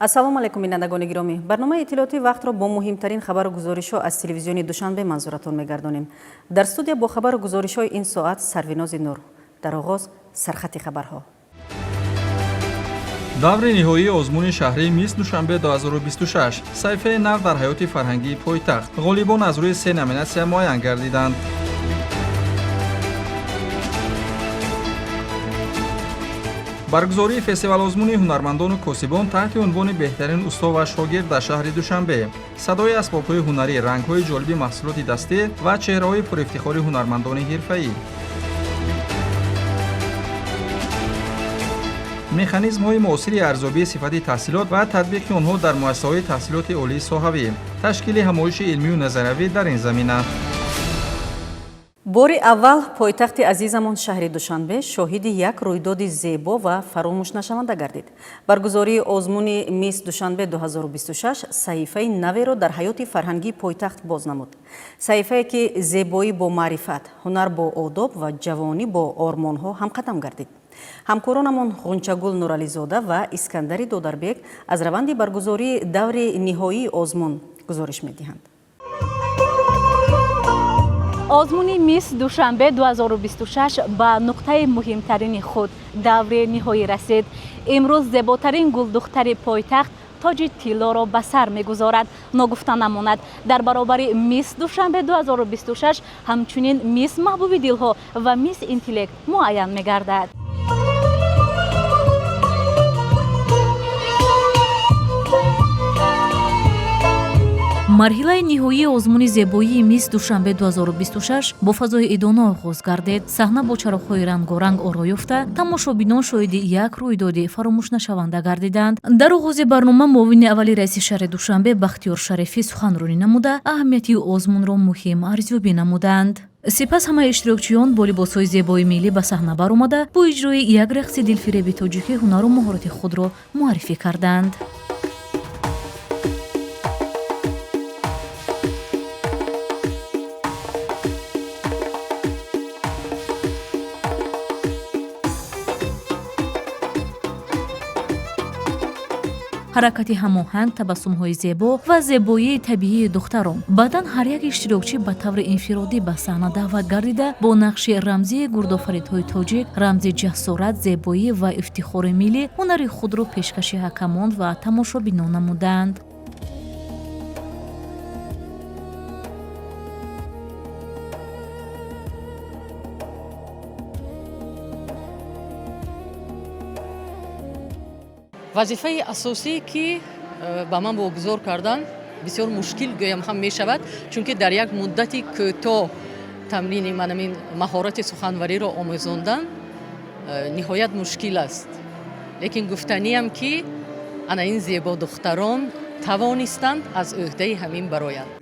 Ассалому алайкум, бинандагони гиромӣ. Барномаи иттилоотии вақтро бо муҳимтарин хабару гузоришҳо аз телевизиони Душанбе манзуратон мегардонем. Дар студия бо хабару гузоришҳои ин соат Сарвинози Нур. Дар оғоз сархати хабарҳо. Даври ниҳоии озмуни шаҳрии Мисс Душанбе 2026, саҳифаи нав дар ҳаёти фарҳангии пойтахт. Ғолибон аз рӯи се номинатсия муайян гардиданд. Баргузории фестивал-озмуни ҳунармандону косибон таҳти унвони «Беҳтарин усто ва шогирд» дар шаҳри Душанбе. Садои асбобҳои ҳунарӣ, рангҳои ҷолиби маҳсулоти дастӣ ва чеҳраҳои пурифтихори ҳунармандони ҳирфаӣ. Механизмҳои муосири арзёбии сифати таҳсилот ва татбиқи онҳо дар муассисаҳои таҳсилоти олии соҳавӣ. Ташкили ҳамоиши илмию назариявӣ дар ин замина. Бори аввал пойтахти азизамон, шаҳри Душанбе, шоҳиди як рӯйдоди зебо ва фаромӯшнашаванда гардид. Баргузории озмуни Мисс Душанбе 2026 саҳифаи наверо дар ҳаёти фарҳангии пойтахт боз намуд, саҳифае, ки зебоӣ бо маърифат, ҳунар бо одоб ва ҷавонӣ бо ормонҳо ҳамқадам гардид. Ҳамкоронамон Ғунчагул Нурализода ва Искандари Додарбек аз раванди баргузории даври ниҳоии озмун гузориш медиҳанд. Озмуни Мисс Душанбе 2026 ба нуқтаи муҳимтарини худ, даври ниҳоӣ расид. Имрӯз зеботарин гулдухтари пойтахт тоҷи тиллоро ба сар мегузорад. Ногуфта намонад, дар баробари Мисс Душанбе 2026 ҳамчунин Мисс Маҳбуби дилҳо ва Мисс Интеллект муайян мегардад. Марҳилаи ниҳоии озмуни зебоии Мисс Душанбе 2026 бо фазои идона оғоз гардид. Саҳна бо чароғҳои рангоранг оро ёфта, тамошобинон шоҳиди як рӯйдоди фаромӯшнашаванда гардиданд. Дар оғози барнома муовини аввали раиси шаҳри Душанбе Бахтиёр Шарифӣ суханронӣ намуда, аҳамияти озмунро муҳим арзёбӣ намуданд. Сипас ҳамаи иштирокчиён бо либосҳои зебои миллӣ ба саҳна баромада, бо иҷрои як рақси дилфиреби тоҷикӣ ҳунару маҳорати худро муаррифӣ карданд. Ҳаракати ҳамоҳанг, табассумҳои зебо ва зебоии табиии духтарон. Баъдан ҳар як иштирокчӣ ба таври инфиродӣ ба саҳна даъват гардида, бо нақши рамзии гурдофаридҳои тоҷик, рамзи ҷасорат, зебоӣ ва ифтихори миллӣ, ҳунари худро пешкаши ҳакамон ва тамошобинон намуданд. Вазифаи асосие, ки ба ман вогузор кардан, бисёр мушкил гӯям ҳам мешавад, чунки дар як муддати кӯтоҳ тамрини манамин маҳорати суханвариро омӯзондан ниҳоят мушкил аст. Лекин гуфтаниям, ки ана ин зебодухтарон тавонистанд аз ӯҳдаи ҳамин бароянд.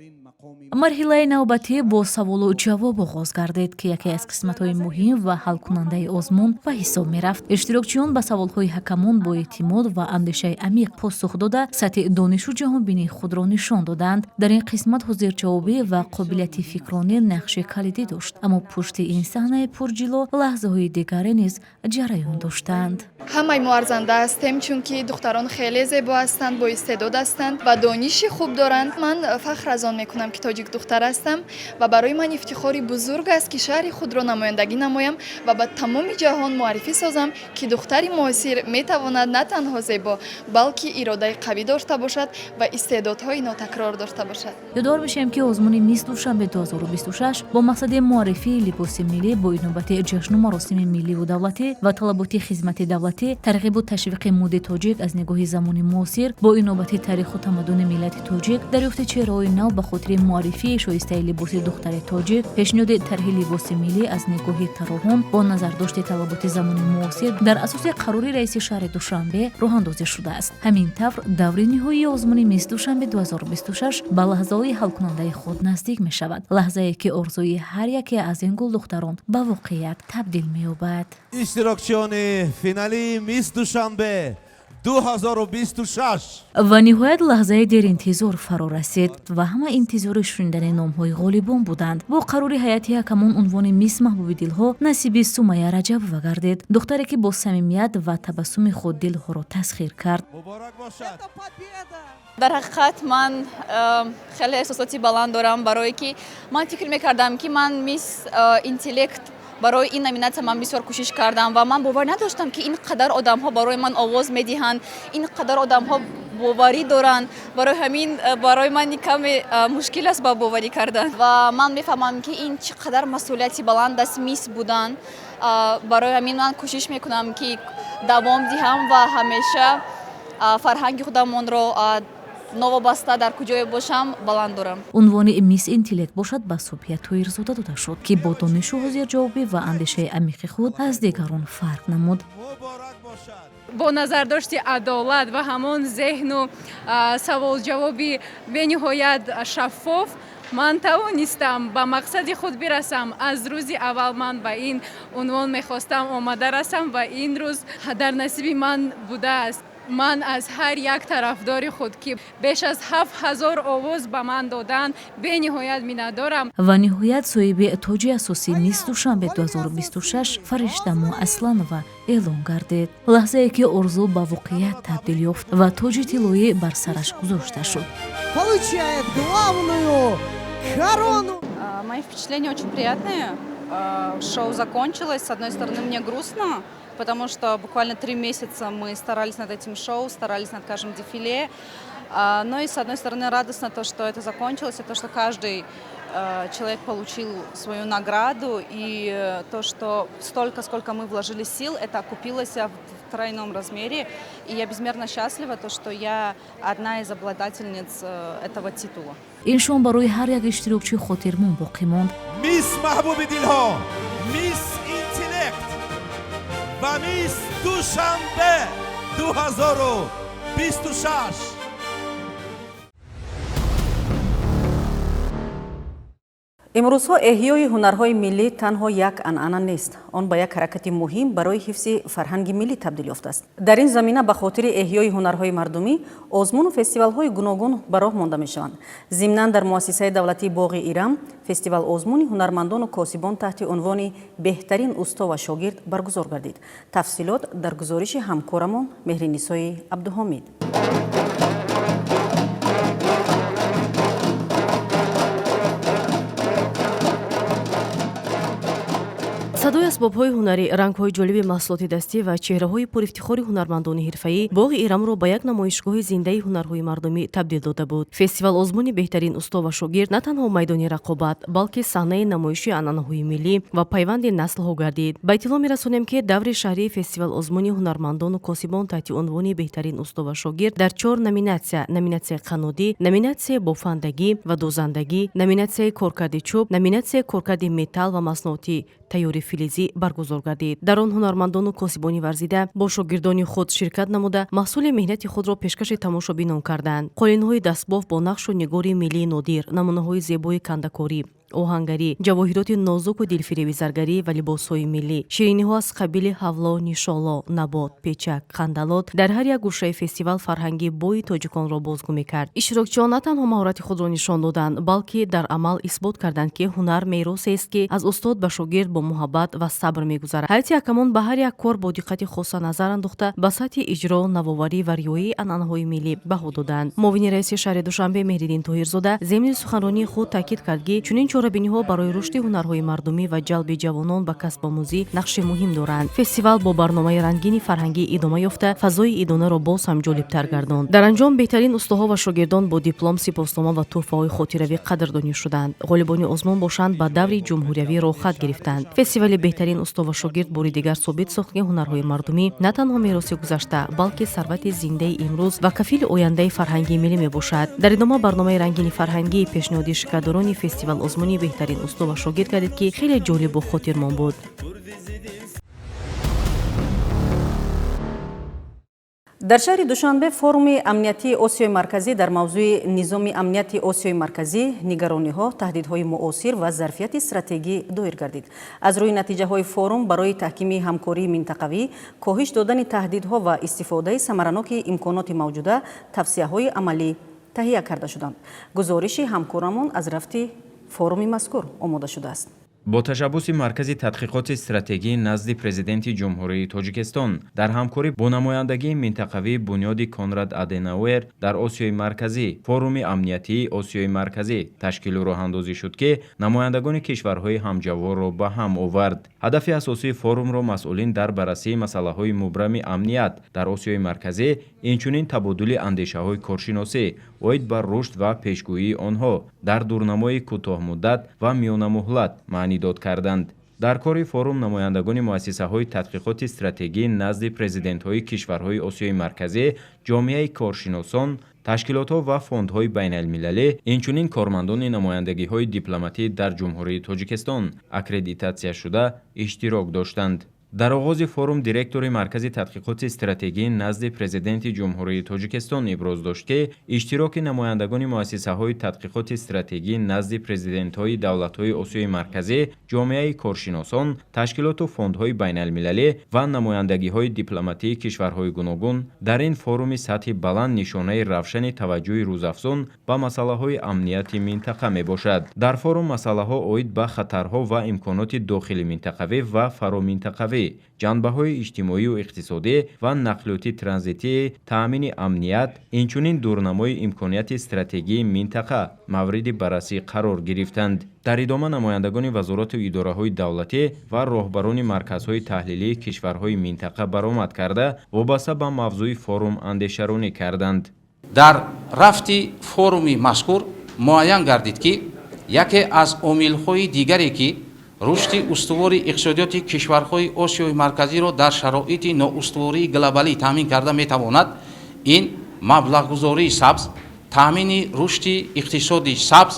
Марҳилаи навбатӣ бо саволу ҷавоб оғоз гардид, ки яке аз қисматҳои муҳим ва ҳалкунандаи озмун ба ҳисоб мерафт. Иштирокчиён ба саволҳои ҳакамон бо эътимод ва андешаи амиқ посух дода, сатҳи донишу ҷаҳонбинии худро нишон доданд. Дар ин қисмат ҳозирҷавобӣ ва қобилияти фикронӣ нақши калидӣ дошт, аммо пушти ин саҳнаи пурҷило лаҳзаҳои дигаре низ ҷараён доштанд. Ҳамаи мо арзанда ҳастем, чунки духтарон хеле зебо ҳастанд, боистеъдод ҳастанд ва дониши хуб доранд. Ман фахр аз он мекунам, ки тоҷик духтар ҳастам, ва барои ман ифтихори бузург аст, ки шаҳри худро намояндагӣ намоям ва ба тамоми ҷаҳон муаррифӣ созам, ки духтари муосир метавонад на танҳо зебо, балки иродаи қавӣ дошта бошад ва истеъдодҳои нотакрор дошта бошад. Ёдовар мешавем, ки озмуни Мисс Душанбе 2026 бо мақсади муаррифии либоси миллӣ бо инобати ҷашну маросими милливу давлатӣ ва талаботи хизмати давлатӣ, тарғибу ташвиқи мӯди тоҷик аз нигоҳи замони муосир бо инобати таъриху тамаддуни миллати тоҷик, дарёфти чеҳраҳои нав ба хотири муаррифии шоистаи либоси духтари тоҷик, пешниҳоди тарҳи либоси миллӣ аз нигоҳи тарроҳон бо назардошти талаботи замони муосир дар асоси қарори раиси шаҳри Душанбе роҳандозӣ шудааст. Ҳамин тавр, даври ниҳоии озмуни Мисс Душанбе 2026 ба лаҳзаҳои ҳалкунандаи худ наздик мешавад, лаҳзае ки орзуи ҳар яке аз ин гулдухтарон ба воқеият табдил меёбад. Иштирокчиёни финалии Мисс Душанбе. 2026. Ва ниҳоят лаҳзаи деринтизор фаро расид ва ҳама интизори шунидани номҳои ғолибон буданд. Бо қарори ҳайати ҳакамон унвони Мисс Маҳбуби дилҳо насиби Сумая Раҷабова гардид, духтаре, ки бо самимият ва табассуми худ дилҳоро тасхир кард. Муборак бошад! Дар ҳақиқат ман хеле эҳсосоти баланд дорам, барое ки ман фикр мекардам, ки ман Мисс Интеллект, барои ин номинатсия ман бисёр кӯшиш кардам ва ман бовар надоштам, ки ин қадар одамҳо барои ман овоз медиҳанд, ин қадар одамҳо боварӣ доранд. Барои ҳамин барои ман каме мушкил аст ба боварӣ кардан ва ман мефаҳмам, ки ин чӣ қадар масъулияти баланд аст, мисс будан. Барои ҳамин ман кӯшиш мекунам, ки давом диҳам ва ҳамеша фарҳанги худамонро, новобаста дар куҷое бошам, баланд дорам. Унвони Мисс Интеллект бошад, ба Субҳия Тоирзода дода шуд, ки бо донишу ҳозирҷавобӣ ва андешаи амиқи худ аз дигарон фарқ намуд. Муборак бошад! Бо назардошти адолат ва ҳамон зеҳну саволҷавоби бениҳоят шаффоф ман тавонистам ба мақсади худ бирасам. Аз рӯзи аввал ман ба ин унвон мехостам омада расам ва ин рӯз дар насиби ман будааст. Ман аз ҳар як тарафдори худ, ки беш аз 7000 овоз ба ман доданд, бениҳоят миннатдорам. Ва ниҳоят соҳиби тоҷи асосии Мисс Душанбе 2026 Фариштамо Асланова эълон гардид. Лаҳзае, ки орзу ба воқеият табдил ёфт ва тоҷи тиллоӣ бар сараш гузошта шуд. Получает главную корону. Мои впечатления очень приятные. Шоу закончилось. С одной стороны, мне грустно, потому что буквально 3 месяца мы старались над этим шоу, старались над каждым дефиле. Но и с одной стороны радостно то, что это закончилось, и то, что каждый человек получил свою награду, и то, что столько, сколько мы вложили сил, это окупилось в тройном размере. И я безмерно счастлива, то, что я одна из обладательниц этого титула. Ин шом барои ҳар як иштирокчӣ хотирмон боқӣ монд. Мисс Маҳбуби дилҳо, Мисс Интеллект ва Мисс Душанбе 2026. Имрӯзҳо эҳёи ҳунарҳои миллӣ танҳо як анъана нест, он ба як ҳаракати муҳим барои ҳифзи фарҳанги миллӣ табдил ёфтааст. Дар ин замина ба хотири эҳёи ҳунарҳои мардумӣ озмуну фестивалҳои гуногун ба роҳ монда мешаванд. Зимнан дар муассисаи давлатии боғи Ирам фестивал озмуни ҳунармандону косибон таҳти унвони «Беҳтарин усто ва шогирд» баргузор гардид. Тафсилот дар гузориши ҳамкорамон Меҳринисои Абдуҳомид. Садои асбобҳои ҳунарӣ, рангҳои ҷолиби маҳсулоти дастӣ ва чеҳраҳои пурэфтихори ҳунармандони ҳирфаӣ боғи Ирамро ба як намоишгоҳи зиндаи ҳунарҳои мардумӣ табдил дода буд. Фестивал озмуни «Беҳтарин усто ва шогирд» на танҳо майдони рақобат, балки саҳнаи намоиши анъанаҳои миллӣ ва пайванди наслҳо гардид. Ба иттилоъ мерасонем, ки даври шаҳрии фестивал озмуни ҳунармандону косибон таҳти унвони «Беҳтарин усто ва шогирд» дар чор номинатсия: номинатсияи қаннодӣ, номинатсияи бофандагӣ ва дӯзандагӣ, номинатсияи коркарди чӯб, номинатсияи коркарди металл ва маснуоти тайёри филизӣ баргузор гардид. Дар он ҳунармандону косибони варзида бо шогирдони худ ширкат намуда, маҳсули меҳнати худро пешкаши тамошобинон карданд. Қолинҳои дастбоф бо нақшу нигори миллии нодир, намунаҳои зебои кандакорӣ, оҳангарӣ, ҷавоҳироти нозуку дилфиреби заргарӣ ва либосҳои миллӣ, шириниҳо аз қабили ҳавло, нишоло, набот, печак, қандалот дар ҳар як гӯшаи фестивал фарҳанги бои тоҷиконро бозгӯ мекард. Иштирокчиён на танҳо маҳорати худро нишон доданд, балки дар амал исбот карданд, ки ҳунар меросест, ки аз устод ба шогирд бо муҳаббат ва сабр мегузарад. Ҳайати ҳакамон ба ҳар як кор бо диққати хоса назар андохта, ба сатҳи иҷро, навоварӣ ва риояи анъанаҳои миллӣ баҳо доданд. Муовини раиси шаҳри Душанбе Меҳриддин Тоҳирзода зимни суханронии худ таъкид кард, ки чунин чорабиниҳо барои рушди ҳунарҳои мардумӣ ва ҷалби ҷавонон ба касбомӯзӣ нақши муҳим доранд. Фестивал бо барномаи рангини фарҳангӣ идома ёфта, фазои идонаро боз ҳам ҷолибтар гардонд. Дар анҷом беҳтарин устоҳо ва шогирдон бо диплом, сипоснома ва тӯҳфаҳои хотиравӣ қадрдонӣ шуданд. Ғолибони озмун бошанд, ба даври ҷумҳуриявӣ роҳхат гирифтанд. Фестивали «Беҳтарин усто ва шогирд» бори дигар собит сохт, ки ҳунарҳои мардумӣ на танҳо мероси гузашта, балки сарвати зиндаи имрӯз ва кафили ояндаи фарҳанги миллӣ мебошад. Дар идома барномаи рангини фарҳангӣ пешниҳоди ширкатдорони фестивал озмуни «Беҳтарин усто ва шогирд» гардид, ки хеле ҷолибу хотирмон буд. Дар шаҳри Душанбе форуми амниятии Осиёи Марказӣ дар мавзӯи низоми амнияти Осиёи Марказӣ, нигарониҳо, таҳдидҳои муосир ва зарфияти стратегӣ доир гардид. Аз рӯи натиҷаҳои форум барои таҳкими ҳамкории минтақавӣ, коҳиш додани таҳдидҳо ва истифодаи самараноки имконоти мавҷуда тавсияҳои амалӣ таҳия карда шуданд. Гузориши ҳамкорамон аз рафти форуми мазкур омода шудааст. Бо ташаббуси Маркази тадқиқоти стратегӣ назди Президенти Ҷумҳурии Тоҷикистон дар ҳамкорӣ бо намояндагии минтақавии Бунёди Конрад Аденауэр дар Осиёи Марказӣ форуми амниятии Осиёи Марказӣ ташкилу роҳандозӣ шуд, ки намояндагони кишварҳои ҳамҷаворро ба ҳам овард. Ҳадафи асосии форумро масъулин дар баррасии масъалаҳои мубрами амният дар Осиёи Марказӣ, инчунин табодули андешаҳои коршиносӣ оид ба рушд ва пешгӯии онҳо дар дурнамои кӯтоҳмуддат ва миёнамуҳлат маънидод карданд. Дар кори форум намояндагони муассисаҳои тадқиқоти стратегӣ назди президентҳои кишварҳои Осиёи Марказӣ, ҷомеаи коршиносон, ташкилотҳо ва фондҳои байналмилалӣ, инчунин кормандони намояндагиҳои дипломатӣ дар Ҷумҳурии Тоҷикистон аккредитатсияшуда иштирок доштанд. Дар оғози форум директори Маркази тадқиқоти стратегӣ назди Президенти Ҷумҳурии Тоҷикистон иброз дошт, ки иштироки намояндагони муассисаҳои тадқиқоти стратегӣ назди президентҳои давлатҳои Осиёи Марказӣ, ҷомеаи коршиносон, ташкилоту фондҳои байналмилалӣ ва намояндагиҳои дипломатии кишварҳои гуногун дар ин форуми сатҳи баланд нишонаи равшани таваҷҷӯҳи рӯзафзун ба масъалаҳои амнияти минтақа мебошад. Дар форум масъалаҳо оид ба хатарҳо ва имконоти дохилиминтақавӣ ва фароминтақавӣ, ҷанбаҳои иҷтимоию иқтисодӣ ва нақлиёти транзитии таъмини амният, инчунин дурнамои имконияти стратегии минтақа мавриди баррасӣ қарор гирифтанд. Дар идома намояндагони вазорату идораҳои давлатӣ ва роҳбарони марказҳои таҳлилии кишварҳои минтақа баромад карда, вобаста ба мавзӯи форум андешаронӣ карданд. Дар рафти форуми мазкур муайян гардид, ки яке аз омилҳои дигаре, ки рушди устувори иқтисодиёти кишварҳои Осиёи Марказиро дар шароити ноустувории глобалӣ таъмин карда метавонад, ин маблағгузории сабз, таъмини рушди иқтисоди сабз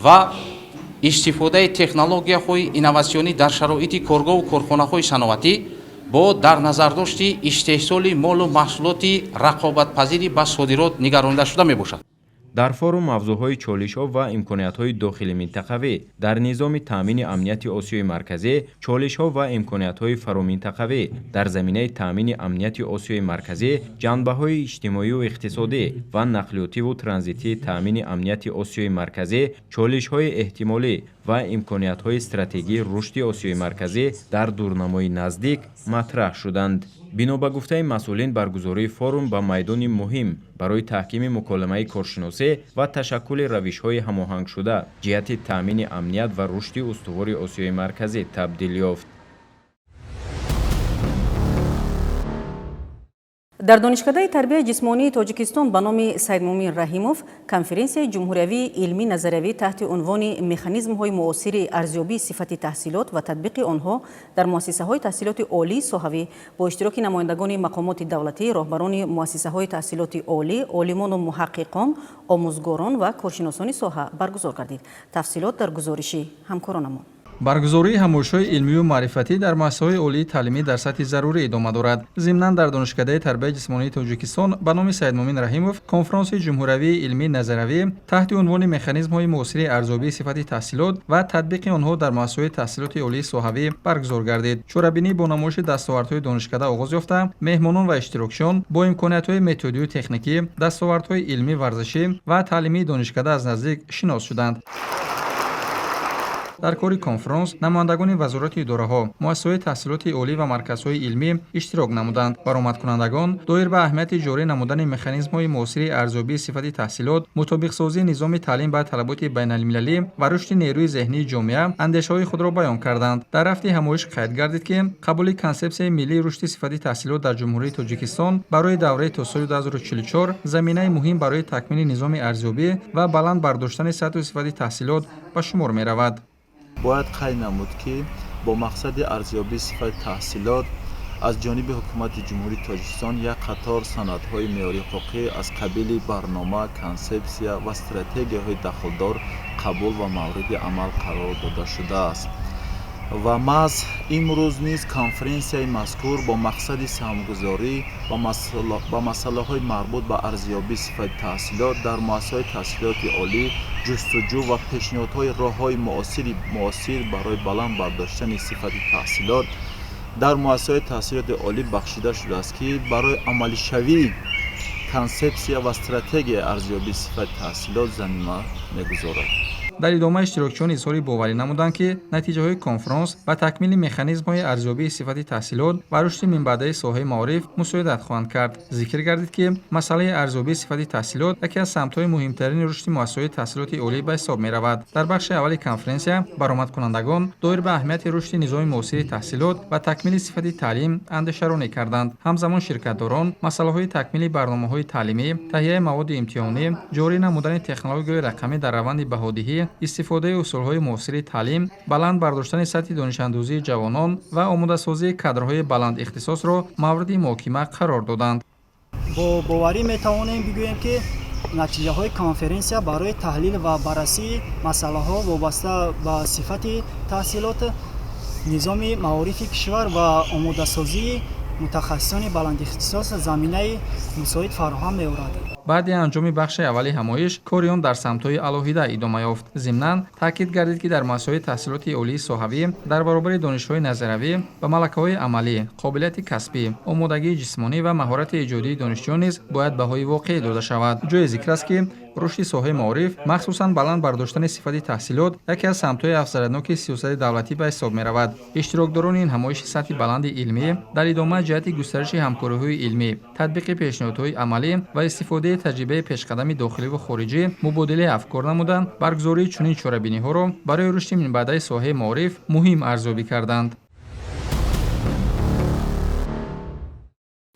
ва истифодаи технологияҳои инноватсионӣ дар шароити коргоҳу корхонаҳои саноатӣ бо дар назардошти истеҳсоли молу маҳсулоти рақобатпазири ба содирот нигаронида шуда мебошад. Дар форум мавзӯъҳои чолишҳо ва имкониятҳои дохилиминтақавӣ дар низоми таъмини амнияти Осиёи Марказӣ, чолишҳо ва имкониятҳои фароминтақавӣ дар заминаи таъмини амнияти Осиёи Марказӣ, ҷанбаҳои иҷтимоию иқтисодӣ ва нақлиётиву транзитии таъмини амнияти Осиёи Марказӣ, чолишҳои эҳтимолӣ ва имкониятҳои стратегии рушди Осиёи Марказӣ дар дурнамои наздик матраҳ шуданд. Бино ба гуфтаи масъулин, баргузории форум ба майдони муҳим барои таҳкими муколимаи коршиносӣ ва ташаккули равишҳои ҳамоҳангшуда ҷиҳати таъмини амният ва рушди устувори Осиёи Марказӣ табдил ёфт. Дар Донишкадаи тарбияи ҷисмонии Тоҷикистон ба номи Саидмумин Раҳимов конференсияи ҷумҳуриявии илмӣ назариявӣ таҳти унвони механизмҳои муосири арзёбии сифати таҳсилот ва татбиқи онҳо дар муассисаҳои таҳсилоти олии соҳавӣ бо иштироки намояндагони мақомоти давлатӣ, роҳбарони муассисаҳои таҳсилоти олӣ, олимону муҳаққиқон, омӯзгорон ва коршиносони соҳа баргузор гардид. Тафсилот дар гузориши ҳамкоронамон. Баргузории ҳамоишҳои илмию маърифатӣ дар муассисаҳои олии таълимӣ дар сатҳи зарурӣ идома дорад. Зимнан дар Донишкадаи тарбияи ҷисмонии Тоҷикистон ба номи Саидмумин Раҳимов конфронси ҷумҳуриявии илмии назариявӣ таҳти унвони механизмҳои муосири арзёбии сифати таҳсилот ва татбиқи онҳо дар муассисаҳои таҳсилоти олии соҳавӣ баргузор гардид. Чорабинӣ бо намоиши дастовардҳои донишкада оғоз ёфта, меҳмонон ва иштирокчиён бо имкониятҳои методию техникӣ, дастовардҳои илмӣ, варзишӣ ва таълимии донишкада аз наздик шинос шуданд. Дар кори конфронс намояндагони вазорату идораҳо, муассисаҳои таҳсилоти олӣ ва марказҳои илмӣ иштирок намуданд. Баромадкунандагон доир ба аҳамияти ҷорӣ намудани механизмҳои муосири арзёбии сифати таҳсилот, мутобиқсозии низоми таълим ба талаботи байналмилалӣ ва рушди нерӯи зеҳнии ҷомеа андешаҳои худро баён карданд. Дар рафти ҳамоиш қайд гардид, ки қабули консепсияи миллии рушди сифати таҳсилот дар Ҷумҳурии Тоҷикистон барои давраи то соли 2044 заминаи муҳим барои такмили низоми арзёбӣ ва баланд бардоштани сатҳу сифати таҳсилот ба шумор меравад. Бояд қайд намуд, ки бо мақсади арзёбии сифати таҳсилот аз ҷониби Ҳукумати Ҷумҳурии Тоҷикистон як қатор санадҳои меъёрии ҳуқуқӣ аз қабили барнома, консепсия ва стратегияҳои дахлдор қабул ва мавриди амал қарор дода шудааст. Ва маҳз имрӯз низ конференсияи мазкур бо мақсади саҳмгузорӣ ба масъалаҳои марбут ба арзёбии сифати таҳсилот дар муассисаҳои таҳсилоти олӣ, ҷустуҷӯ ва пешниҳодҳои роҳҳои муосир барои баланд бардоштани сифати таҳсилот дар муассисаҳои таҳсилоти олӣ бахшида шудааст, ки барои амалишавии консепсия ва стратегияи арзёбии сифати таҳсилот замима мегузорад. Дар идома иштирокчиён изҳори боварӣ намуданд, ки натиҷаҳои конфронс ба такмили механизмҳои арзёбии сифати таҳсилот ва рушди минбаъдаи соҳаи маориф мусоидат хоҳанд кард. Зикр гардид, ки масъалаи арзёбии сифати таҳсилот яке аз самтҳои муҳимтарини рушди муассисаҳои таҳсилоти олӣ ба ҳисоб меравад. Дар бахши аввали конференсия баромадкунандагон доир ба аҳамияти рушди низоми муосири таҳсилот ва такмили сифати таълим андешаронӣ карданд. Ҳамзамон ширкатдорон масъалаҳои такмили барномаҳои таълимӣ, таҳияи маводи имтиҳонӣ, ҷорӣ намудани технологияҳои рақамӣ дар раванди баҳодиҳӣ, истифодаи усулҳои муосири таълим, баланд бардоштани сатҳи донишандӯзии ҷавонон ва омодасозии кадрҳои баландихтисосро мавриди муҳокима қарор доданд. Бо боварӣ метавонем бигӯем, ки натиҷаҳои конференсия барои таҳлил ва баррасии масъалаҳо вобаста ба сифати таҳсилот, низоми маорифи кишвар ва омодасозии мутахассисони баландихтисос заминаи мусоид фароҳам меорад. Баъди анҷоми бахши аввали ҳамоиш кори он дар самтҳои алоҳида идома ёфт. Зимнан таъкид гардид, ки дар муассисаҳои таҳсилоти олии соҳавӣ дар баробари донишҳои назариявӣ ба малакаҳои амалӣ, қобилияти касбӣ, омодагии ҷисмонӣ ва маҳорати эҷодии донишҷӯён низ бояд баҳои воқеӣ дода шавад. Ҷои зикр аст, ки рушди соҳаи маориф, махсусан баланд бардоштани сифати таҳсилот, яке аз самтҳои афзалиятноки сиёсати давлатӣ ба ҳисоб меравад. Иштирокдорони ин ҳамоиши сатҳи баланди илмӣ дар идома ҷиҳати густариши ҳамкориҳои илмӣ, татбиқи пешниҳодҳои амалӣ ва истифодаи таҷрибаи пешқадами дохиливу хориҷӣ мубодилаи афкор намуданд, баргузории чунин чорабиниҳоро барои рушди минбаъдаи соҳаи маориф муҳим арзёбӣ карданд.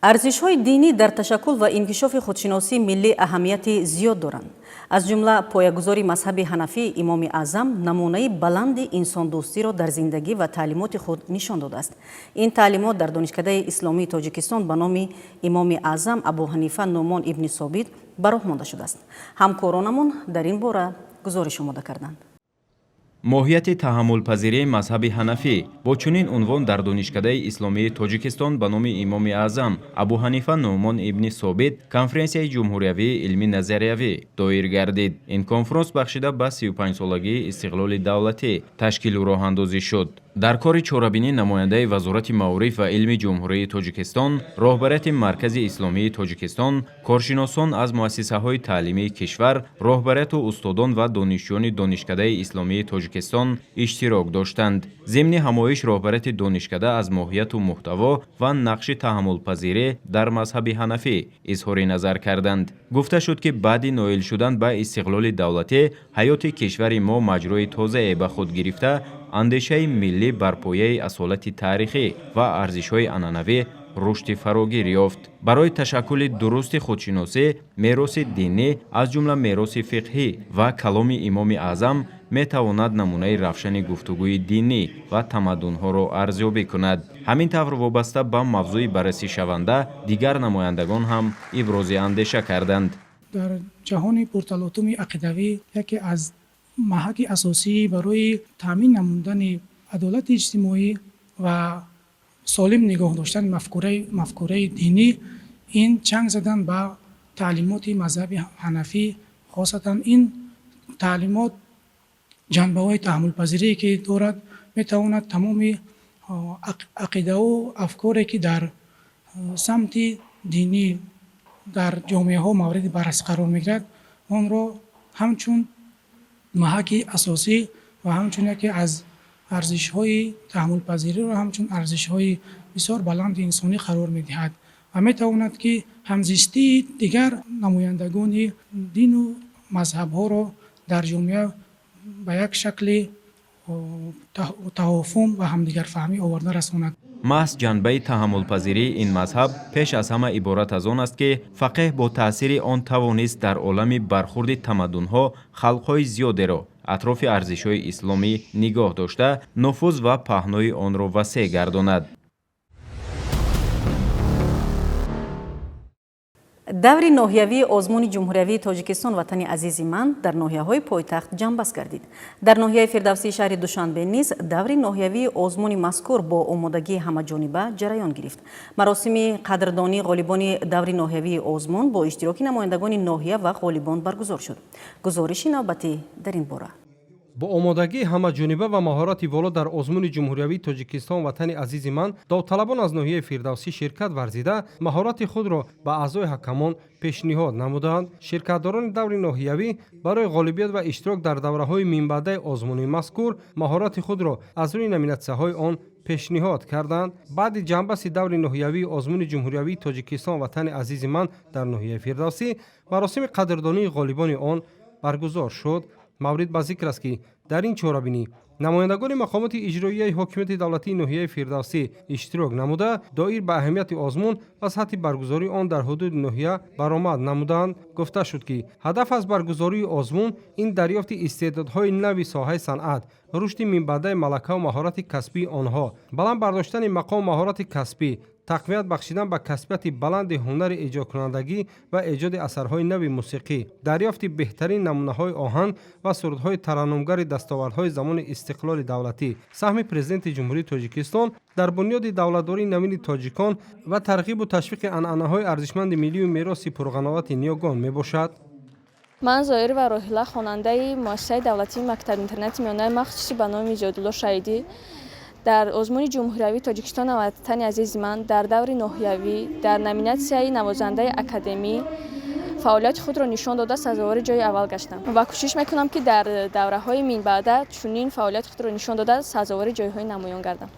Арзишҳои динӣ дар ташаккул ва инкишофи худшиносии миллӣ аҳамияти зиёд доранд. Аз ҷумла поягузори мазҳаби ҳанафӣ Имоми Аъзам намунаи баланди инсондӯстиро дар зиндагӣ ва таълимоти худ нишон додааст. Ин таълимот дар Донишкадаи исломии Тоҷикистон ба номи Имоми Аъзам Абу Ҳанифа Нуъмон ибни Собит ба роҳ монда шудааст. Ҳамкоронамон дар ин бора гузориш омода карданд. Моҳияти таҳаммулпазирии мазҳаби ҳанафӣ бо чунин унвон дар Донишкадаи исломии Тоҷикистон ба номи Имоми Аъзам Абу Ҳанифа Нуъмон ибни Собит конференсияи ҷумҳуриявии илмӣ назариявӣ доир гардид. Ин конфронс бахшида ба 35-солагии истиқлоли давлатӣ ташкилу роҳандозӣ шуд. Дар кори чорабинӣ намояндаи Вазорати маориф ва илми Ҷумҳурии Тоҷикистон, роҳбарияти Маркази исломии Тоҷикистон, коршиносон аз муассисаҳои таълимии кишвар, роҳбарияту устодон ва донишҷӯёни Донишкадаи исломии Тоҷикистон иштирок доштанд. Зимни ҳамоиш роҳбарияти донишкада аз моҳияту муҳтаво ва нақши таҳаммулпазирӣ дар мазҳаби ҳанафӣ изҳори назар карданд. Гуфта шуд, ки баъди ноил шудан ба истиқлоли давлатӣ ҳаёти кишвари мо маҷрои тозае ба худ гирифта, андешаи миллӣ бар пояи асолати таърихӣ ва арзишҳои анъанавӣ рушди фарогир ёфт. Барои ташаккули дурусти худшиносӣ мероси динӣ, аз ҷумла мероси фиқҳӣ ва каломи Имоми Аъзам метавонад намунаи равшани гуфтугӯи динӣ ва тамаддунҳоро арзёбӣ кунад. Ҳамин тавр вобаста ба мавзӯи баррасишаванда дигар намояндагон ҳам ибрози андеша карданд. Дар ҷаҳони пурталотуми ақидавӣ яке аз маҳаки асосӣ барои таъмин намудани адолати иҷтимоӣ ва солим нигоҳ доштани мафкураи динӣ ин чанг задан ба таълимоти мазҳаби ҳанафӣ, хосатан ин таълимот ҷанбаҳои таҳаммулпазирие ки дорад, метавонад тамоми ақидаву афкоре ки дар самти динӣ дар ҷомеаҳо мавриди баррасӣ қарор мегирад, онро ҳамчун маҳаки асосӣ ва ҳамчун яке аз арзишҳои таҳаммулпазириро ҳамчун арзишҳои бисёр баланди инсонӣ қарор медиҳад ва метавонад ки ҳамзистии дигар намояндагони дину мазҳабҳоро дар ҷомеа ба як шакли тавофум ва ҳамдигарфаҳмӣ оварда расонад. Маҳз ҷанбаи таҳаммулпазирии ин мазҳаб пеш аз ҳама иборат аз он аст, ки фақеҳ бо таъсири он тавонист дар олами бархурди тамаддунҳо халқҳои зиёдеро атрофи арзишҳои исломӣ нигоҳ дошта, нуфуз ва паҳнои онро васеъ гардонад. Даври ноҳиявии озмуни ҷумҳуриявии Тоҷикистон «Ватани азизи ман» дар ноҳияҳои пойтахт ҷамъбаст гардид. Дар ноҳияи Фирдавсии шаҳри Душанбе низ даври ноҳиявии озмуни мазкур бо омодагии ҳамаҷониба ҷараён гирифт. Маросими қадрдонии ғолибони даври ноҳиявии озмун бо иштироки намояндагони ноҳия ва ғолибон баргузор шуд. Гузориши навбатӣ дар ин бора. Бо омодагии ҳамаҷониба ва маҳорати воло дар озмуни ҷумҳуриявии Тоҷикистон «Ватани азизи ман» довталабон аз ноҳияи Фирдавсӣ ширкат варзида, маҳорати худро ба аъзои ҳакамон пешниҳод намуданд. Ширкатдорони даври ноҳиявӣ барои ғолибият ва иштирок дар давраҳои минбаъдаи озмуни мазкур маҳорати худро аз рӯи номинатсияҳои он пешниҳод карданд. Баъди ҷамъбасти даври ноҳиявии озмуни ҷумҳуриявии Тоҷикистон «Ватани азизи ман» дар ноҳияи Фирдавсӣ маросими қадрдонии ғолибони он баргузор шуд. Маврид ба зикр аст, ки дар ин чорабинӣ намояндагони мақомоти иҷроияи ҳокимияти давлатии ноҳияи Фирдавсӣ иштирок намуда, доир ба аҳамияти озмун ва сатҳи баргузории он дар ҳудуди ноҳия баромад намуданд. Гуфта шуд, ки ҳадаф аз баргузории озмун ин дарёфти истеъдодҳои нави соҳаи санъат, рушди минбаъдаи малакаву маҳорати касбии онҳо, баланд бардоштани мақому маҳорати касбӣ, тақвият бахшидан ба касбияти баланди ҳунари эҷодкунандагӣ ва эҷоди асарҳои нави мусиқӣ, дарёфти беҳтарин намунаҳои оҳанг ва сурудҳои тараннумгари дастовардҳои замони истиқлоли давлатӣ, саҳми Президенти Ҷумҳурии Тоҷикистон дар бунёди давлатдории навини тоҷикон ва тарғибу ташвиқи анъанаҳои арзишманди миллию мероси пурғановати ниёгон мебошад. Ман Зоирова Роҳила, хонандаи муассисаи давлатии мактаб-интернати миёнаи махсуси ба номи Зиёдулло Шаҳидӣ, дар озмуни ҷумҳуриявии Тоҷикистон «Ватани азизи ман» дар даври ноҳиявӣ дар номинатсияи навозандаи академӣ фаъолияти худро нишон дода, сазовори ҷои аввал гаштам ва кӯшиш мекунам, ки дар давраҳои минбаъда чунин фаъолияти худро нишон дода, сазовори ҷойҳои намоён гардам.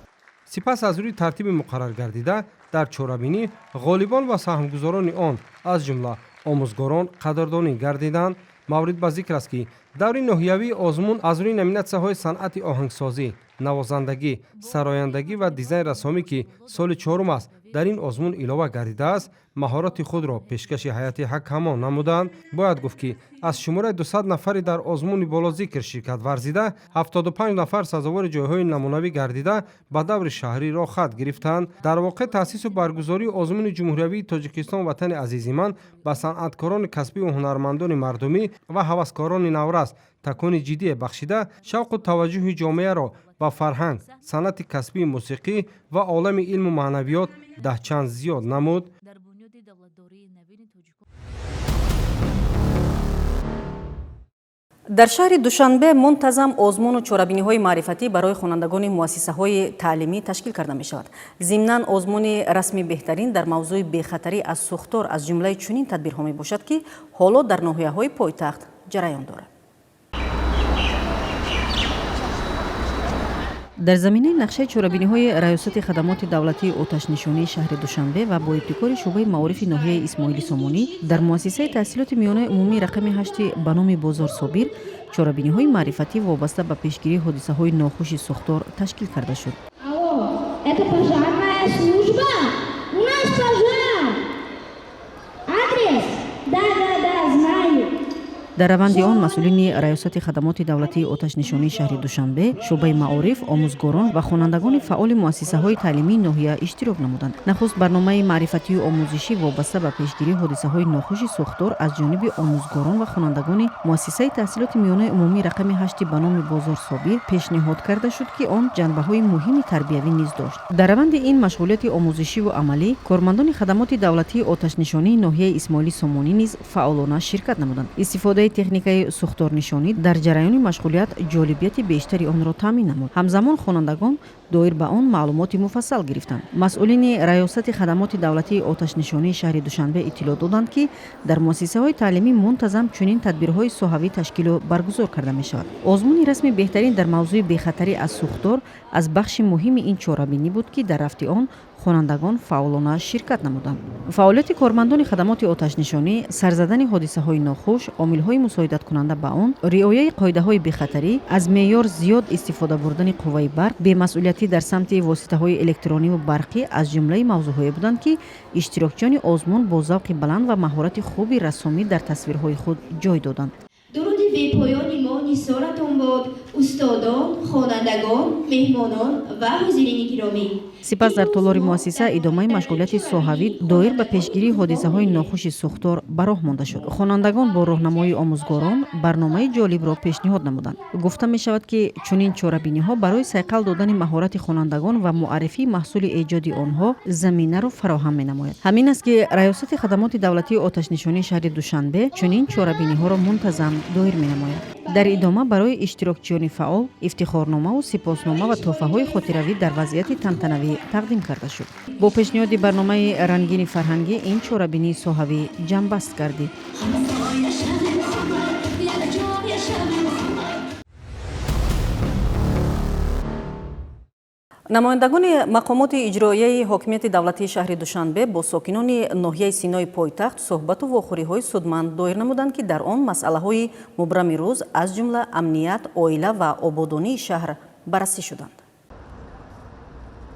Сипас аз рӯи тартиби муқаррар гардида дар чорабинӣ ғолибон ва саҳмгузорони он, аз ҷумла омӯзгорон, қадрдонӣ гардиданд. Маврид ба зикр аст, ки даври ноҳиявии озмун аз рӯи номинатсияҳои санъати оҳангсозӣ, навозандагӣ, сарояндагӣ ва дизайн рассомӣ, ки соли чорум аст дар ин озмун илова гардидааст, маҳорати худро пешкаши ҳайати ҳакамон намуданд. Бояд гуфт, ки аз шумораи 200 нафари дар озмуни болозикр ширкат варзида, 75 нафар сазовори ҷойҳои намунавӣ гардида, ба даври шаҳрӣ роҳхат гирифтанд. Дар воқеъ, таъсису баргузории озмуни ҷумҳуриявии Тоҷикистон «Ватани азизи ман» ба санъаткорони касбиву ҳунармандони мардумӣ ва ҳаваскорони наврас такони ҷиддие бахшида, шавқу таваҷҷӯҳи ҷомеаро ба фарҳанг, санъати касбии мусиқӣ ва олами илму маънавиёт даҳчанд зиёд намуд. Дар шаҳри Душанбе мунтазам озмуну чорабиниҳои маърифатӣ барои хонандагони муассисаҳои таълимӣ ташкил карда мешавад. Зимнан, озмуни расми беҳтарин дар мавзӯи бехатарӣ аз сӯхтор аз ҷумлаи чунин тадбирҳо мебошад, ки ҳоло дар ноҳияҳои пойтахт ҷараён дорад. Дар заминаи нақшаи чорабиниҳои Раёсати хадамоти давлатии оташнишонии шаҳри Душанбе ва бо ибтикори шӯъбаи маорифи ноҳияи Исмоили Сомонӣ дар муассисаи таҳсилоти миёнаи умумии рақами ҳашти ба номи Бозор Собир чорабиниҳои маърифатӣ вобаста ба пешгирии ҳодисаҳои нохуши сӯхтор ташкил карда шуд. Алло, это пожарная служба? У нас пожар! Адрес? Да, да, да, знаю. Дар раванди он масъулини Раёсати хадамоти давлатии оташнишонии шаҳри Душанбе, шӯъбаи маориф, омӯзгорон ва хонандагони фаъоли муассисаҳои таълимии ноҳия иштирок намуданд. Нахуст барномаи маърифатию омӯзишӣ вобаста ба пешгирии ҳодисаҳои нохуши сӯхтор аз ҷониби омӯзгорон ва хонандагони муассисаи таҳсилоти миёнаи умумии рақами ҳашти ба номи Бозор Собир пешниҳод карда шуд, ки он ҷанбаҳои муҳими тарбиявӣ низ дошт. Дар раванди ин машғулияти омӯзишиву амалӣ кормандони хадамоти давлатии оташнишонии ноҳияи Исмоили Сомонӣ низ фаъолона ширкат намуданд. Истифодаи техникаи сӯхторнишонӣ дар ҷараёни машғулият ҷолибияти бештари онро таъмин намуд. Ҳамзамон хонандагон доир ба он маълумоти муфассал гирифтанд. Масъулини Раёсати хадамоти давлатии оташнишонии шаҳри Душанбе иттилоъ доданд, ки дар муассисаҳои таълимӣ мунтазам чунин тадбирҳои соҳавӣ ташкилу баргузор карда мешавад. Озмуни расми беҳтарин дар мавзӯи бехатарӣ аз сӯхтор аз бахши муҳими ин чорабинӣ буд, ки дар рафти он хонандагон фаъолона ширкат намуданд. Фаъолияти кормандони хадамоти оташнишонӣ, сарзадани ҳодисаҳои нохуш, омилҳои мусоидаткунанда ба он, риояи қоидаҳои бехатарӣ, аз меъёр зиёд истифода бурдани қувваи барқ, бемасъулиятӣ дар самти воситаҳои электрониву барқӣ аз ҷумлаи мавзӯъҳое буданд, ки иштирокчиёни озмун бо завқи баланд ва маҳорати хуби рассомӣ дар тасвирҳои худ ҷой доданд. Дуруди бепоёни мо нисоратон бод, устодон, хонандагон, меҳмонон ва ҳозирини гиромӣ. Сипас дар толори муассиса идомаи машғулияти соҳавӣ доир ба пешгирии ҳодисаҳои нохуши сӯхтор ба роҳ монда шуд. Хонандагон бо роҳнамоии омӯзгорон барномаи ҷолибро пешниҳод намуданд. Гуфта мешавад, ки чунин чорабиниҳо барои сайқал додани маҳорати хонандагон ва муаррифии маҳсули эҷоди онҳо заминаро фароҳам менамояд. Ҳамин аст, ки Раёсати хадамоти давлатии оташнишонии шаҳри Душанбе чунин чорабиниҳоро мунтазам доир менамояд. Дар идома барои иштирокчиёни фаъол ифтихорномаву сипоснома ва тӯҳфаҳои хотиравӣ дар вазъияти тантанавӣ тақдим карда шуд. Бо пешниҳоди барномаи рангини фарҳангӣ ин чорабинии соҳавӣ ҷамъбаст гардид. Намояндагони мақомоти иҷроияи ҳокимияти давлатии шаҳри Душанбе бо сокинони ноҳияи Синои пойтахт суҳбату вохӯриҳои судманд доир намуданд, ки дар он масъалаҳои мубрами рӯз, аз ҷумла амният, оила ва ободонии шаҳр баррасӣ шуданд.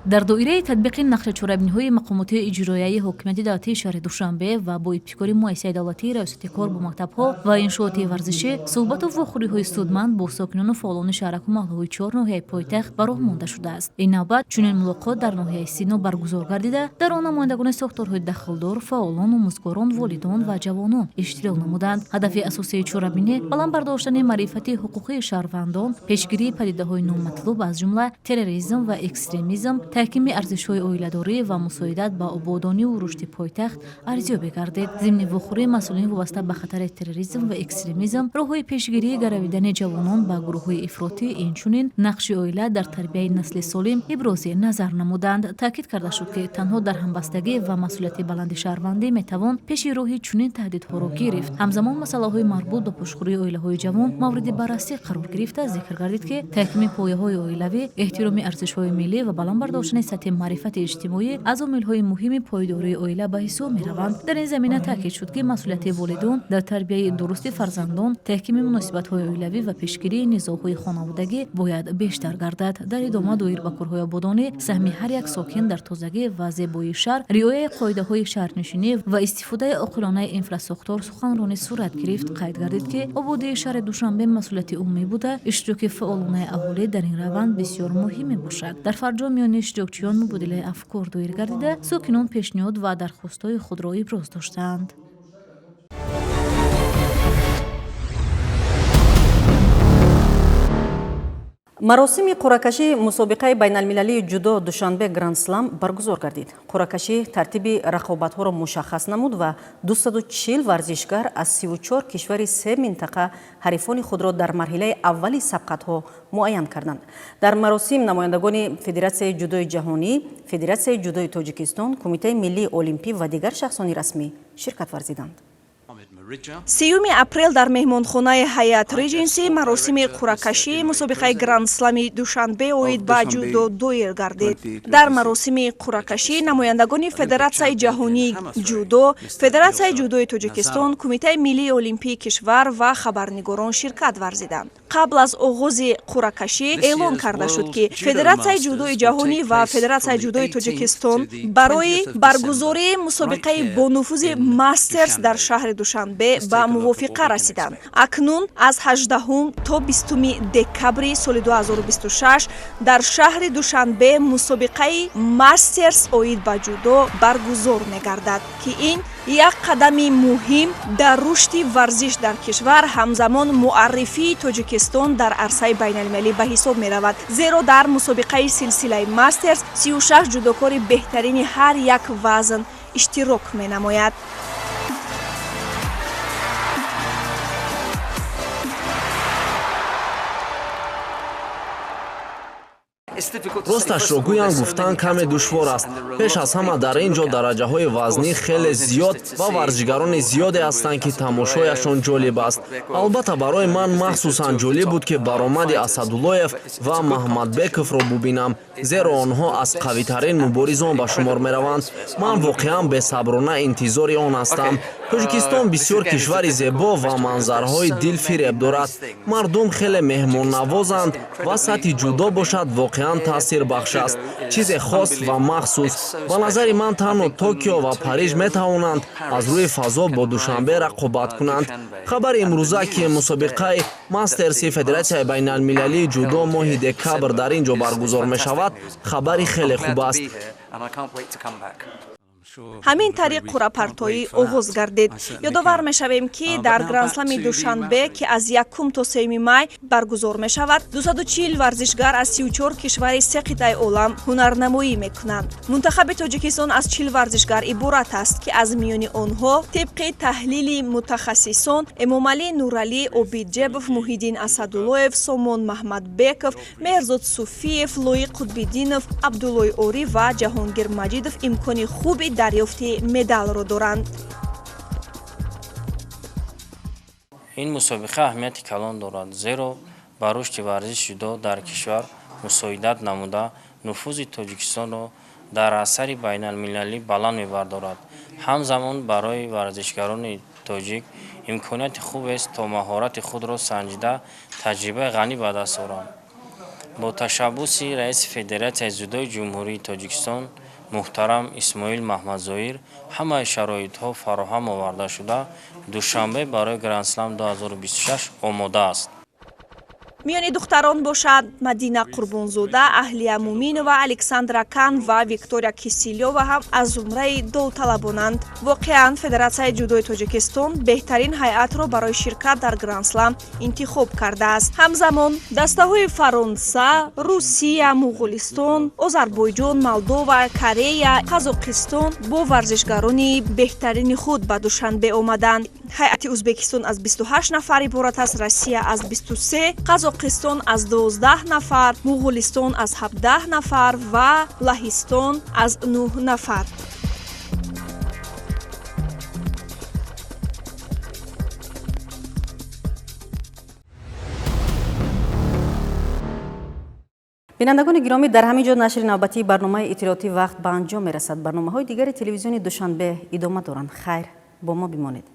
Дар доираи татбиқи нақшачорабиниҳои мақомоти иҷроияи ҳокимияти давлатии шаҳри Душанбе ва бо ибтикори муассисаи давлатии Раёсати кор бо мактабҳо ва иншооти варзишӣ суҳбату вохӯриҳои судманд бо сокинону фаъолони шаҳраку маҳаллаҳои чор ноҳияи пойтахт ба роҳ монда шудааст. Ин навбат чунин мулоқот дар ноҳияи Сино баргузор гардида, дар он намояндагони сохторҳои дахлдор, фаъолон, омӯзгорон, волидон ва ҷавонон иштирок намуданд. Ҳадафи асосии чорабинӣ баланд бардоштани маърифати ҳуқуқии шаҳрвандон, пешгирии падидаҳои номатлуб, аз ҷумла терроризм ва экстремизм, таҳкими арзишҳои оиладорӣ ва мусоидат ба ободониву рушди пойтахт арзёбӣ гардид. Зимни вохӯрии масъулин вобаста ба хатари терроризм ва экстремизм, роҳҳои пешгирии гаравидани ҷавонон ба гурӯҳҳои ифротӣ, инчунин нақши оила дар тарбияи насли солим ибрози назар намуданд. Таъкид карда шуд, ки танҳо дар ҳамбастагӣ ва масъулияти баланди шаҳрвандӣ метавон пеши роҳи чунин таҳдидҳоро гирифт. Ҳамзамон масъалаҳои марбут ба пошхӯрии оилаҳои ҷавон мавриди баррасӣ қарор гирифта, зикр гардид, ки таҳкими пояҳои оилавӣ, эҳтироми арзишҳои миллӣ ва баланд бардоштани сатҳи маърифати иҷтимоӣ аз омилҳои муҳими пойдории оила ба ҳисоб мераванд. Дар ин замина таъкид шуд, ки масъулияти волидон дар тарбияи дурусти фарзандон, таҳкими муносибатҳои оилавӣ ва пешгирии низоъҳои хонаводагӣ бояд бештар гардад. Дар идома доир ба корҳои ободонӣ, саҳми ҳар як сокин дар тозагӣ ва зебоии шаҳр, риояи қоидаҳои шаҳрнишинӣ ва истифодаи оқилонаи инфрасохтор суханронӣ сурат гирифт. Қайд гардид, ки ободии шаҳри Душанбе масъулияти умумӣ буда, иштироки фаъолонаи аҳолӣ дар ин раванд бисёр муҳим мебошад. Дар фарҷом миёни иштирокчиён мубодилаи афкор доир гардида, сокинон пешниҳод ва дархостҳои худро иброз доштанд. Маросими қуръакашии мусобиқаи байналмилалии ҷудо Душанбе Гранд-слам баргузор гардид. Қуръакашӣ тартиби рақобатҳоро мушаххас намуд ва 240 варзишгар аз 34 кишвари се минтақа ҳарифони худро дар марҳилаи аввали сабқатҳо муайян карданд. Дар маросим намояндагони Федератсияи ҷудои ҷаҳонӣ, Федератсияи ҷудои Тоҷикистон, Кумитаи миллии олимпӣ ва дигар шахсони расмӣ ширкат варзиданд. 30 апрел дар меҳмонхонаи Ҳаят Реҷенси маросими қуръакашии мусобиқаи Гранд-слами Душанбе оид ба ҷудо доир гардид. Дар маросими қуръакашӣ намояндагони Федератсияи ҷаҳонии ҷудо, Федератсияи ҷудои Тоҷикистон, Кумитаи миллии олимпии кишвар ва хабарнигорон ширкат варзиданд. Қабл аз оғози қуръакашӣ эълон карда шуд, ки Федератсияи ҷудои ҷаҳонӣ ва Федератсияи ҷудои Тоҷикистон барои баргузории мусобиқаи бонуфузи Мастерс дар шаҳри Душанбе ба мувофиқа расиданд. Акнун аз 18 то 20 декабри соли 2026 дар шаҳри Душанбе мусобиқаи Мастерс оид ба ҷудо баргузор мегардад, ки ин як қадами муҳим дар рушди варзиш дар кишвар, ҳамзамон муаррифии Тоҷикистон дар арсаи байналмилалӣ ба ҳисоб меравад. Зеро дар мусобиқаи силсилаи Мастерс 36 ҷудокори беҳтарини ҳар як вазн иштирок менамояд. Росташро гӯям, гуфтан каме душвор аст. Пеш аз ҳама дар ин ҷо дараҷаҳои вазнӣ хеле зиёд ва варзишгарони зиёде ҳастанд, ки тамошояшон ҷолиб аст. Албатта, барои ман махсусан ҷолиб буд, ки баромади Асадуллоев ва Маҳмадбековро бубинам, зеро онҳо аз қавитарин муборизон ба шумор мераванд. Ман воқеан бесаброна интизори он ҳастам. Тоҷикистон бисёр кишвари зебо ва манзарҳои дилфиреб дорад. Мардум хеле меҳмоннавозанд ва сатҳи ҷудо бошад воқеан воқеан таъсирбахш аст, чизе хос ва махсус. Ба назари ман, танҳо Токио ва Париж метавонанд аз рӯи фазо бо Душанбе рақобат кунанд. Хабари имрӯза, ки мусобиқаи мастерси Федератсияи байналмилалии ҷудо моҳи декабр дар ин ҷо баргузор мешавад, хабари хеле хуб аст. Ҳамин тариқ қуръапартоӣ оғоз гардид. Ёдовар мешавем, ки дар Грандслами Душанбе, ки аз 1 то 3 май баргузор мешавад, 240 варзишгар аз 34 кишвари се қитъаи олам ҳунарнамоӣ мекунанд. Мунтахаби Тоҷикистон аз 40 варзишгар иборат аст, ки аз миёни онҳо тибқи таҳлили мутахассисон Эмомалӣ Нуралӣ, Обид Ҷебов, Муҳиддин Асадуллоев, Сомон Маҳмадбеков, Меҳрзод Суфиев, Лоиқ Қутбиддинов, Абдуллои Орӣ ва Ҷаҳонгир Маҷидов имкони хуби дарёфти медалро доранд. Ин мусобиқа аҳамияти калон дорад, зеро ба рушди варзиши ҷудо дар кишвар мусоидат намуда, нуфузи Тоҷикистонро дар асари байналмилалӣ баланд мебардорад. Ҳамзамон барои варзишгарони тоҷик имконияти хубест, то маҳорати худро санҷида, таҷрибаи ғанӣ ба даст оранд. Бо ташаббуси раиси Федератсияи ҷудои Ҷумҳурии Тоҷикистон муҳтарам Исмоил Маҳмадзоир ҳамаи шароитҳо фароҳам оварда шуда, Душанбе барои Грандслам 2026 омода аст. Миёни духтарон бошад, Мадина Қурбонзода, Аҳлия Муминова, Александра Кан ва Виктория Кисилёва ҳам аз зумраи довталабонанд. Воқеан, Федератсияи ҷудои Тоҷикистон беҳтарин ҳайатро барои ширкат дар Грандслам интихоб кардааст. Ҳамзамон дастаҳои Фаронса, Русия, Муғулистон, Озарбойҷон, Молдова, Корея, Қазоқистон бо варзишгарони беҳтарини худ ба Душанбе омаданд. Ҳайати Ӯзбекистон аз 28 нафар иборат аст, Россия аз 23, Қазоқистон аз 12 нафар, Муғулистон аз 17 нафар ва Лаҳистон аз 9 нафар. Бинандагони гиромӣ, дар ҳамин ҷо нашри навбатии барномаи иттилоотӣ «Вақт» ба анҷом мерасад. Барномаҳои дигари телевизиони Душанбе идома доранд. Хайр, бо мо бимонед.